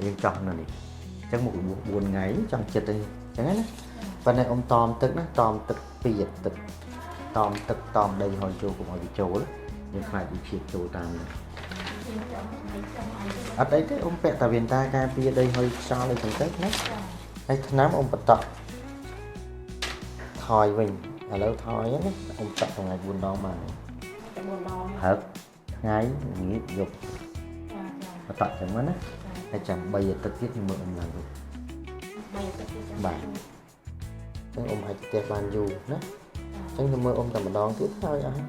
យើងចោះនៅនេះអញ្ចឹងមុខរបួស4ថ្ងៃចង់ចិត្តអីអញ្ចឹងណាប៉ុន្តែអ៊ំតមទឹកណាតមទឹកពីអាទឹកតមទឹកតមដីហុយចូលកុំឲ្យវាចូលយើងខ្លាចវាឈៀបចូលតាមនេះ យើងចង់អីចង់អីទៅ អត់អីទេអ៊ំពាក់តាវិនតាការពារដីហុយខ្យល់អីចឹងទៅណា ចា ហើយថ្នាំអ៊ំបន្តក់ថយវិញឥឡូវថយណាអ៊ំតក់ថ្ងៃ4ដងបាន តែ4ដង ព្រឹកថ្ងៃល្ងាចយប់ ចាចា បន្តក់ចឹងមកណាហើយចាំ3អាទិត្យទៀតខ្ញុំមើលអ៊ំឡើងវិញ បីអាទិត្យទៀតចា បាទ ចឹងអ៊ំអាចផ្ទះបានយូរណាចឹងខ្ញុំមើលអ៊ំតែម្ដងទៀតហើយអស់ហើយ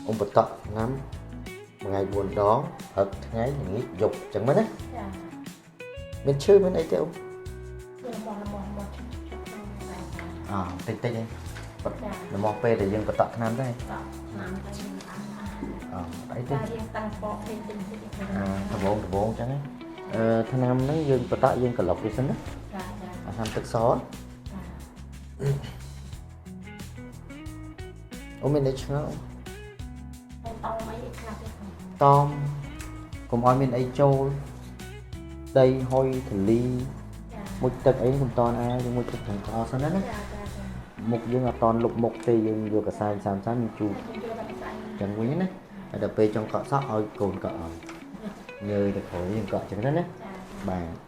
អ៊ំបន្តក់ថ្នាំមួយថ្ងៃ4ដងព្រឹកថ្ងៃល្ងាចយប់ចឹងមកណា ចា មានឈឺមានអីទេអ៊ំ គឺរបស់របស់របស់ជិះជិះក្នុងតែ អតិចតិចឯង ចា ល្មមពេលដែលយើងបន្តក់ថ្នាំដែរ តឆ្នាំទៅ អអីទេ តែរៀងតាំងប៉កតិចតិចតិច អាដបងដបងចឹងណាអឺថ្នាំហ្នឹងយើងបន្តក់យើងក្លុកវាសិនណា ចាចា អាថ្នាំទឹកស ចា អ៊ំមានអីឆ្ងល់ ហើយតមអីខ្លះទេ តមកុំឲ្យមានអីចូលដីហុយធលី ចា មុជទឹកអីកុំតន់អាយើងមុជទឹកទាំងអស់សិនណាណា ចាចាចា មុខយើងអត់តន់លុបមុខទេយើងយកកសែង30 30យើងជូត ខ្ញុំយកតែខ្សែ ចឹងវិញណាហើយដល់ពេលចង់កក់សក់ឲ្យកូនកក់ឲ្យញើយទៅក្រោយយើងកក់ចឹងណាណា ចា បាទ